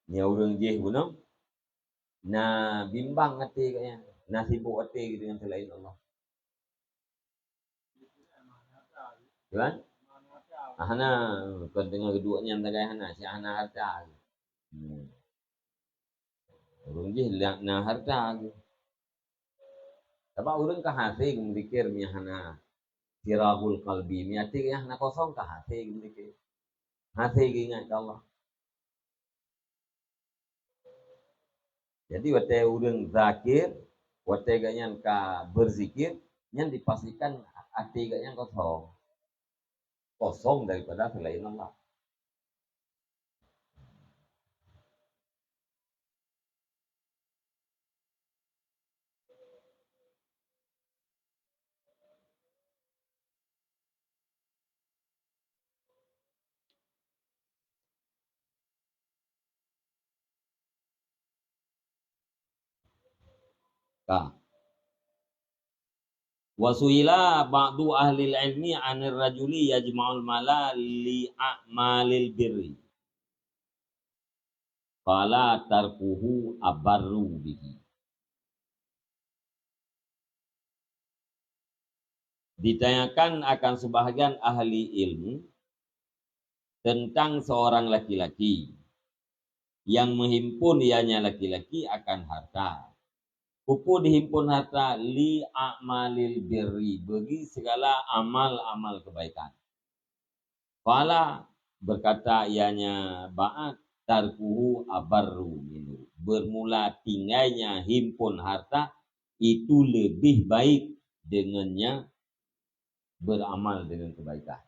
Nyan ureuëng jih bunoe na bimbang até geuh nyan, na sibok até geuh deungon seulaén Allah. Kan? Ah, hana, kon teungoh geuduek nyan sagai hana, si hana harta. Hmm. Ureuëng jih na harta. Sabab ureuëng ka hasé geumeulikir meunyo hana firagul qalbi, meunyo até geuh hana kosong ka hasé geumeulikir. Hasé geuingat keu Allah. Jadi watée ureuëng zakir, watée geuh nyan ka beuzikir, nyan dipastikan até geuh nyan kosong. Kosong daripada seulaén Allah. Ka. Wa su'ila ba'du ahlil ilmi 'anir rajuli yajma'ul mala li a'malil birri. Qala tarkuhu abarru bihi. Ditanyakan akan sebahagian ahli ilmu tentang seorang laki-laki yang menghimpun ianya laki-laki akan harta. Peue dihimpun harta? Li a'malil birri, bagi segala amal-amal kebaikan. Qala, berkata ianya Ba'ad, tarkuhu abarru minhu. Bermula tinggalnya himpun harta itu lebih baik dengannya beramal dengan kebaikan.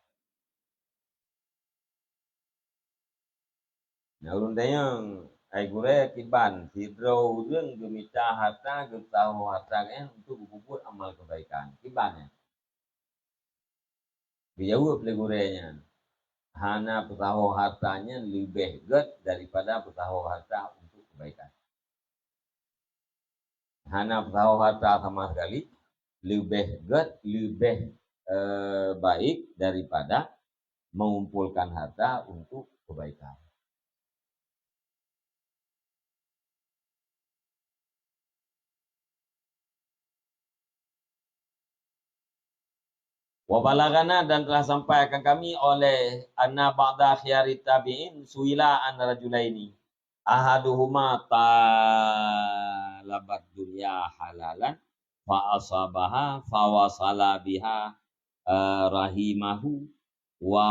Nah, ureuëng tanyong, ai gurée kiban sidroe ureuëng geumita harta, geupeusaho harta geuh nyan untuk geupeubuet amal kebaikan. Kiban nyan. Geujaweueb lé gurée nyan, hana peusaho harta nyan leubeh gét daripada peusaho harta untuk kebaikan. Hana peusaho harta sama sekali leubeh gét, leubeh, eh, baik daripada mengumpulkan harta untuk kebaikan. Wa balagana, dan telah sampai akan kami oleh anna ba'da khiyari tabi'in suila an rajulaini ahaduhuma talabat dunya halalan fa asabaha fa wasala biha, eh, rahimahu wa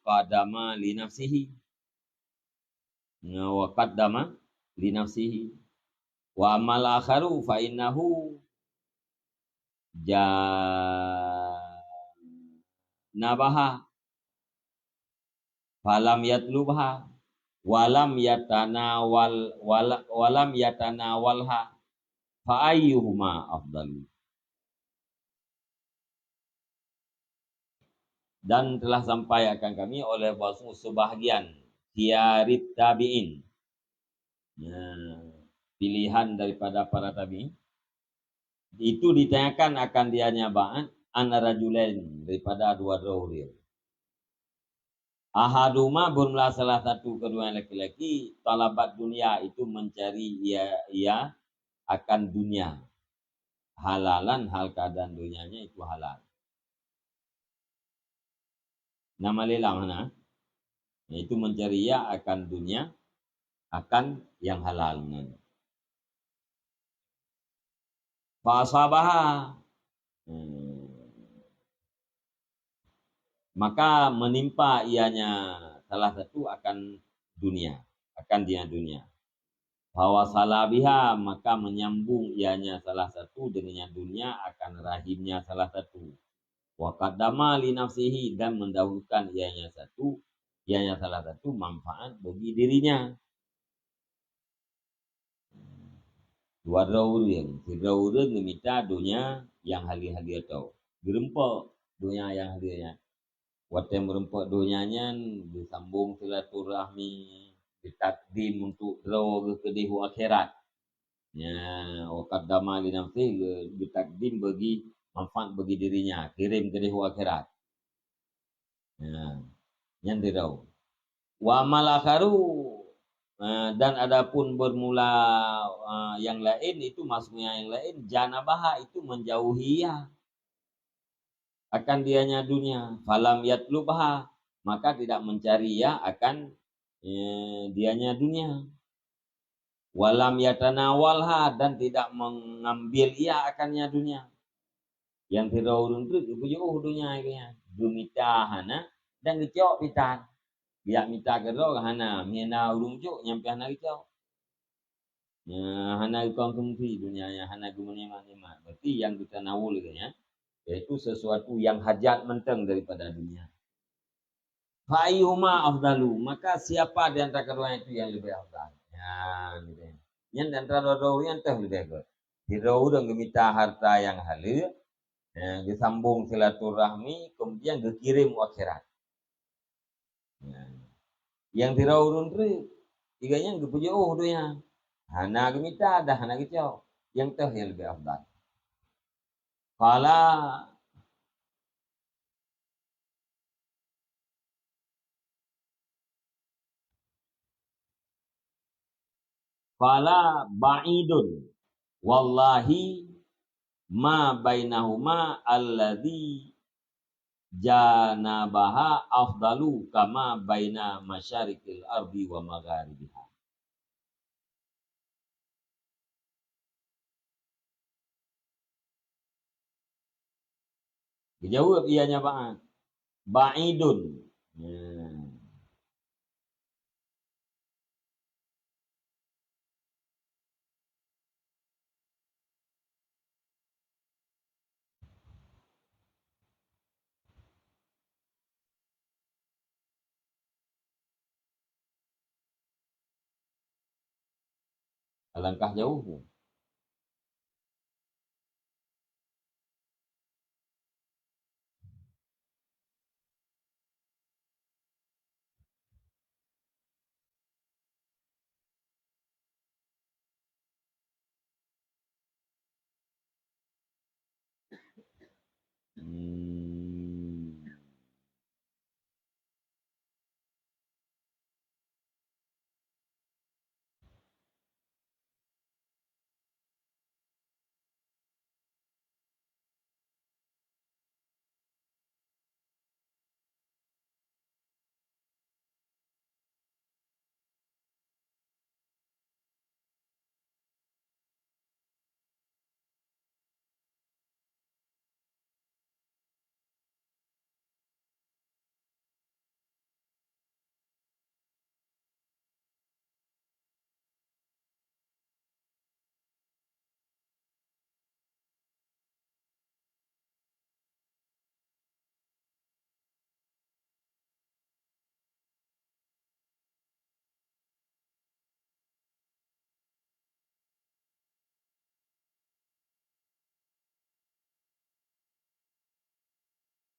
qadama li nafsihi. Nah, wa qaddama li nafsihi. Wa amal akharu fa innahu janabaha falam yatlubha walam yatanawal wala, walam yatanawalha fa ayyuhuma afdalu. Dan telah sampai akan kami oleh bahwasanya sebahagian khiyarit tabi'in, ya, pilihan daripada para tabi'in, itu ditanyakan akan dianya Ba'ad an rajulain, daripada dua droe ureuëng. Ahaduhuma, bermula salah satu kedua laki-laki, talabat dunia, itu mencari ia, ia akan dunia. Halalan, hal keadaan dunianya itu halal. Nama lelam hana, yaitu mencari ia akan dunia, akan yang halal. Fa asabaha. Hmm. Maka menimpa ianya salah satu akan dunia, akan dia dunia. Fa wasala biha, maka menyambung ianya salah satu dengan dunia akan rahimnya salah satu. Wa qaddama li nafsihi, dan mendahulukan ianya satu, ianya salah satu manfaat bagi dirinya. Dua droe ureuëng, sidroe ureuëng geumita donya nyang haleue-haleue tho. Geureumpok donya nyang haleue nyan. Watée meureumpok donya nyan, geusambong silaturahmi, geutakdim untuk droe geuh keudeh u akhirat. Nya, wa qaddama li nafsihi, geu-, geutakdim bagi manfaat bagi dirinya, kirém keudeh u akhirat. Nah, nyan sidroe. Wa amal akharu, eh, dan adapun bermula, eh, yang lain itu, maksudnya yang lain, janabaha, itu menjauhi ia akan dianya dunia. Falam yatlubha, maka tidak mencari ia akan, eh, dianya dunia. Walam yatanawalha, dan tidak mengambil ia akannya dunia. Nyang sidroe ureuëng treuk geupeujeuôh donya nyan. Geumita hana dan geucok pitan. Geujak mita keudroe hana, meuhina ureuëng jok nyang pih hana geucok. Nya, hana geukonsumsi donya nyan, hana geumeunikmat-nikmat. Berarti nyang geutanawul nyan, yaitu sesuatu yang hajat mantong daripada dunia. Fa ayyuhuma afdalu, maka siapa di antara keduanya itu yang lebih afdal? Nyan, gitu. Nyan di antara dua-dua ureuëng nyan toh leubeh gét. Sidroe ureuëng geumita harta nyang haleue, ya, geusambong silaturahmi, kemudian geukirém u akhirat. Ya. Nyang sidroe ureuëng treuk, tiga nyan geupeujeuôh donya. Hana geumita dah hana geucok. Nyang toh nyang leubeh afdal. Qala Fala ba'idun, wallahi, ma bainahuma alladzi janabaha afdalu kama baina masyariqil ardi wa magharibiha. Geujaweueb ianya ba'id. Ba'idun. Nah. Alangkah jauh. Hmm.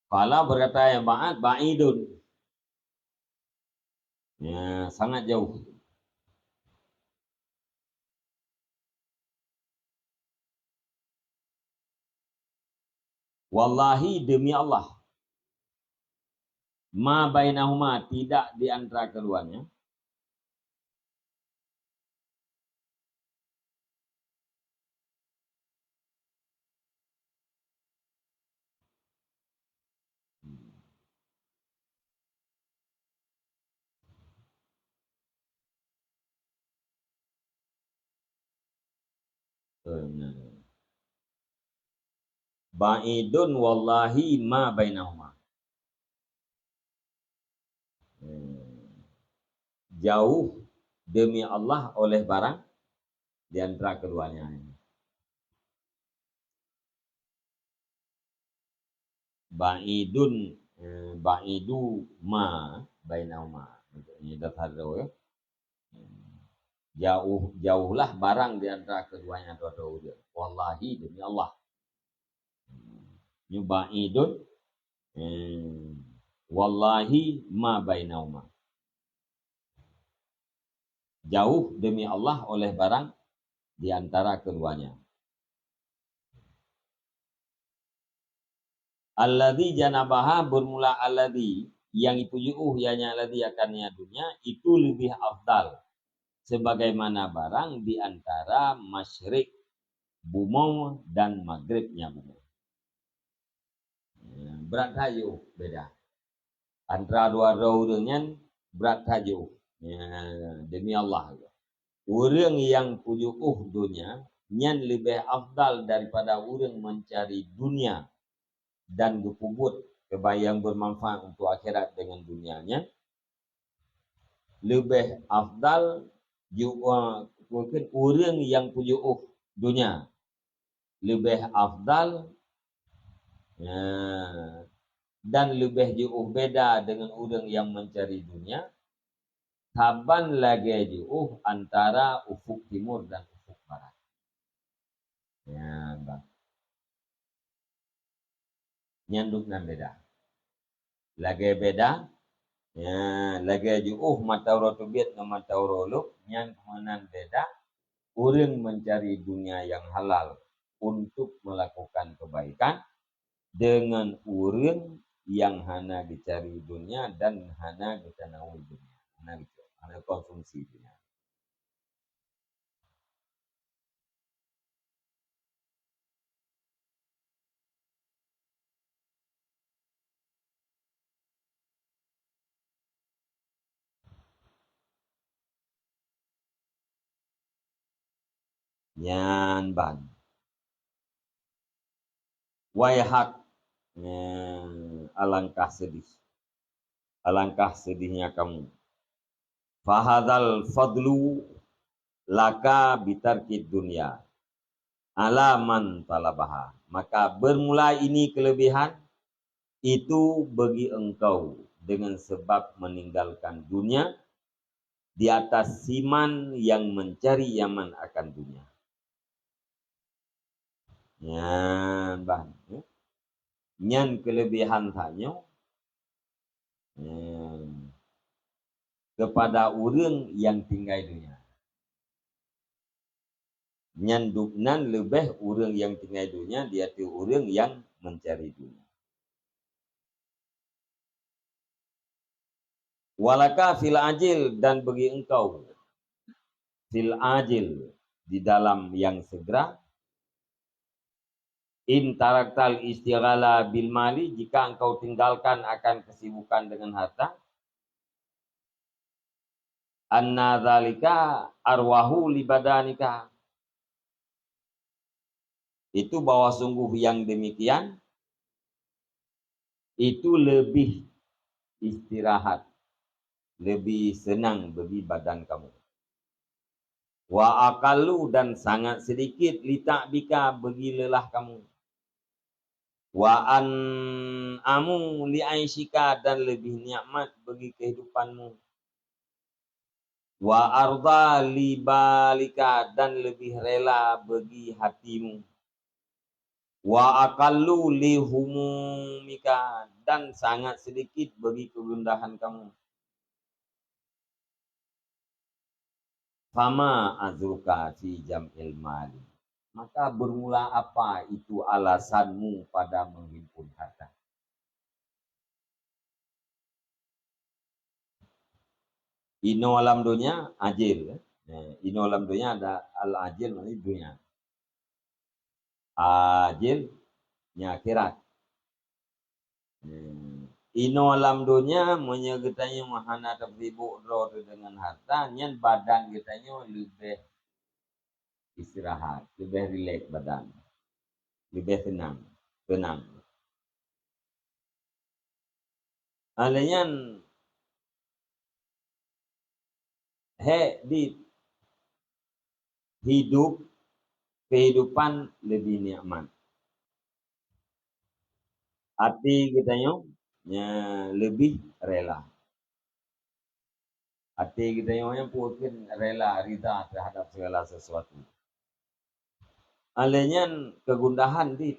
Qala berkata yang ba'id, ba'idun. Ya, sangat jauh. Wallahi, demi Allah. Ma bainahuma, tidak di antara keduanya. Ba'idun wallahi ma bainahuma. Jauh demi Allah oleh barang di antara keduanya. Ba'idun, eh, ba'idu ma bainahuma. Maksudnya, dah tahu, ya. Jauh, jauhlah barang di antara keduanya, dua-dua ureueng. Wallahi, demi Allah. Nyoe ba'idun, eh, wallahi ma bainahuma. Jauh demi Allah oleh barang di antara keduanya. Alladzi janabaha, bermula alladzi, nyang ituju, ianya alladzi akan nia dunia, itu lebih afdal, sebagaimana barang di antara masyrik bumoe dan magribnya bumoe. Ya, brat that jiôh beda. Antara dua droe ureueng nyan brat that jiôh. Ya, demi Allah. Ureueng nyang peujiôh donya nyan leubeh afdal daripada ureueng meucari dunia dan geupeubuet keubaik nyang beumanfaat untuk akhirat deungon dunia nyan. Leubeh afdal jiôh, eh, mungken ureueng nyang peujiôh donya leubeh afdal, ya, dan leubeh jiôh beda deungon ureueng nyang meucari dunia, saban lagée jiôh antara ufuk timur dan ufuk barat. Ya, bah. Nyan dum nan beda. Lagée beda, ya, lagée jiôh mata uroe teubiet ngon mata uroe lôb, nyan keuh nan beda. Ureueng meucari dunia nyang halal untuk melakukan kebaikan deungon ureueng nyang hana geucari dunia dan hana geutanawul dunia, hana geucari, hana konsumsi dunia. Nyan ban. Waihak, eh, alangkah sedih. Alangkah sedihnya kamu. Fahadzal fadlu laka bitarkid dunya ala man talabaha. Maka bermula ini kelebihan itu bagi engkau dengan sebab meninggalkan dunia di atas siman yang mencari nyaman akan dunia. Nyan ban, ya. Nyan kelebihan tanyoe, ya, kepada ureueng nyang tinggai dunia. Nyan dum nan leubeh ureueng nyang tinggai dunia di ateueh ureueng nyang meucari dunia. Walaka fil ajil, dan bagi engkau fil ajil, di dalam yang segera. In taraktal istighala bil mali, jika engkau tinggalkan akan kesibukan dengan harta, anna dzalika arwahu li badanika. Itu bahwa sungguh yang demikian itu lebih istirahat, lebih senang bagi badan kamu. Wa aqallu, dan sangat sedikit, li ta'bika, bagi lelah kamu. Wa an'amu li aisyika, dan lebih nikmat bagi kehidupanmu. Wa arda li balika, dan lebih rela bagi hatimu. Wa aqallu li humumika, dan sangat sedikit bagi kegundahan kamu. Fama azruka fi jam'il mali. Maka bermula apa itu alasanmu pada menghimpun harta? Inoe lam donya ajil. Eh, inoe lam donya ada al-ajil, maknanya donya. Ajil, nyan akhirat. Hmm. Inoe lam donya, meunyoe geutanyoe hana tapeusibuek droe teuh deungon harta, nyan badan geutanyoe leubeh istirahat, leubeh rilek badan, leubeh seunang, teunang. Alèh nyan, hék di hidup, kehidupan lebih nikmat. Até geutanyoe, nya, lebih rela. Até geutanyoe nyan peue kheun rela, rida terhadap segala sesuatu. Alèh nyan kegundahan di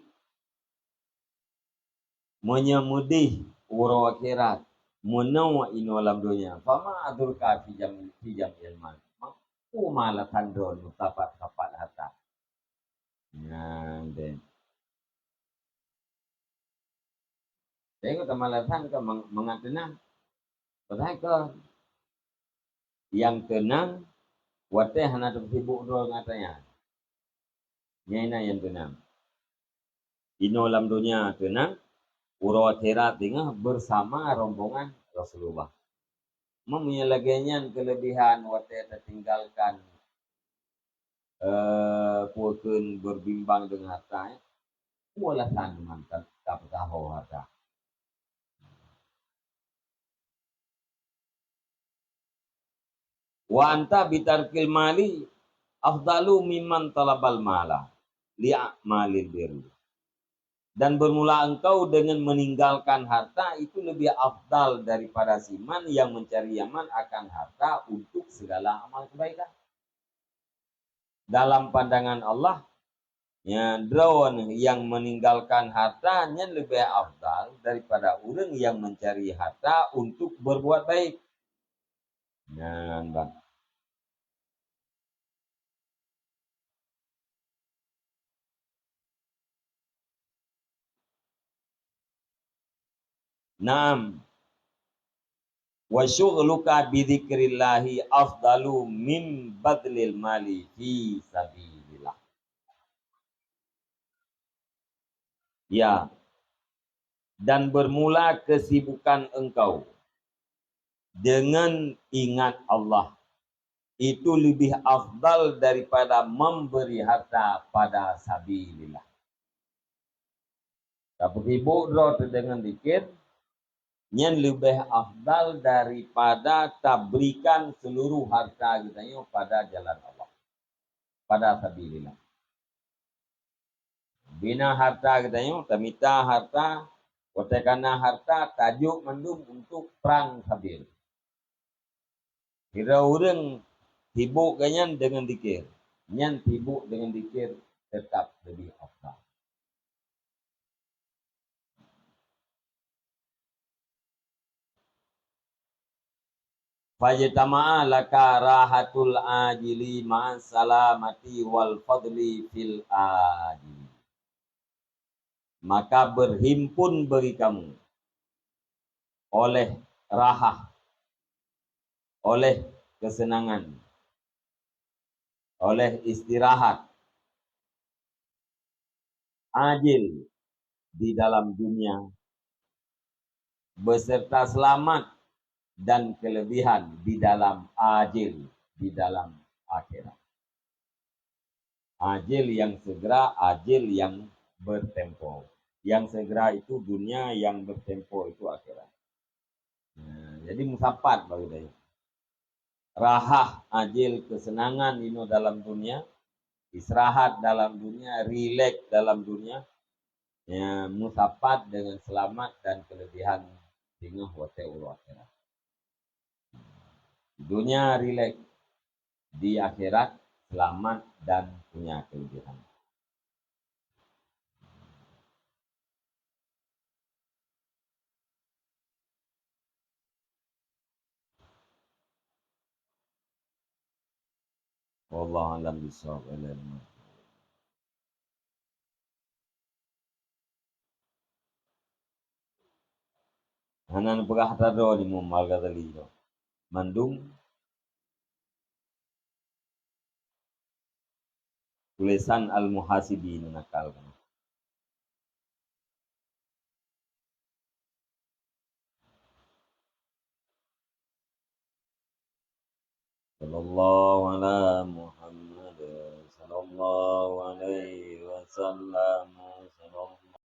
Meunyoe meudeh uroe akhirat, meunoe inoe lam donya, fama adurka fi jam-, fi jam'il mal. Peue ma alasan droeneuh sapat-sapat harta? Nyan deh. Tengok teuma alasan keu meng-, mangat teunang. Padahai kon nyang teunang watèe hana teupeusibuek droe ngon harta nyan. Nyan na nyang teunang. Inoe lam donya teunang, uroe akhirat teungoh bersama rombongan Rasulullah. Meunyoe lagèe nyan keulebihan watèe tatinggalkan, eh, peue kheun berbimbang deungon harta, eh, peue alasan mantap tapeusaho harta? Wa anta bitarkil mali afdalu mimman talabal mala li a'malil birri. Dan bermula engkau dengan meninggalkan harta itu lebih afdal daripada siman yang mencari aman akan harta untuk segala amal kebaikan. Dalam pandangan Allah, ya, droeneuh nyang meninggalkan harta nyan leubeh afdal daripada ureuëng nyang mencari harta untuk berbuat baik. Nyan ban. Naam. Wa syughluka bi dzikrillahi afdalu min badlil mali fi sabilillah. Ya. Dan bermula kesibukan engkau dengan ingat Allah, itu lebih afdal daripada memberi harta pada sabilillah. Tapeusibuk droe teuh deungon zikir, nyan leubeh afdal daripada taberikan seluruh harta geutanyoe pada jalan Allah, pada sabilillah. Bina harta geutanyoe, tamita harta, watèe ka na harta, tajok mandum untuk prang sabil. Sidroe ureuëng sibuk geuh nyan deungon zikir, nyan sibuk deungon zikir teutap leubeh afdal. Fajtama'a laka rahatul ajili ma'as salamati wal fadli fil ajili. Maka berhimpun bagi kamu oleh rahah, oleh kesenangan, oleh istirahat, ajil di dalam dunia, beserta selamat dan kelebihan di dalam ajil di dalam akhirat. Ajil yang segera, ajil yang bertempo. Yang segera itu dunia, yang bertempo itu akhirat. Nah, jadi musapat bagi saya. Rahah ajil kesenangan inoe dalam dunia, istirahat dalam dunia, rilek dalam dunia, ya, musapat dengan selamat dan kelebihan singoh watèe uroe akhirat. Dunia rilek, di akhirat selamat dan punya kelebihan. Wallahu a'lam bishawab. Hana neupeugah atra droe Imam Al-Ghazali nyoe. Mandum Tulésan Al-Muhasibi neunakal keunoe. Sallallahu ala Muhammad, sallallahu alaihi wasallam.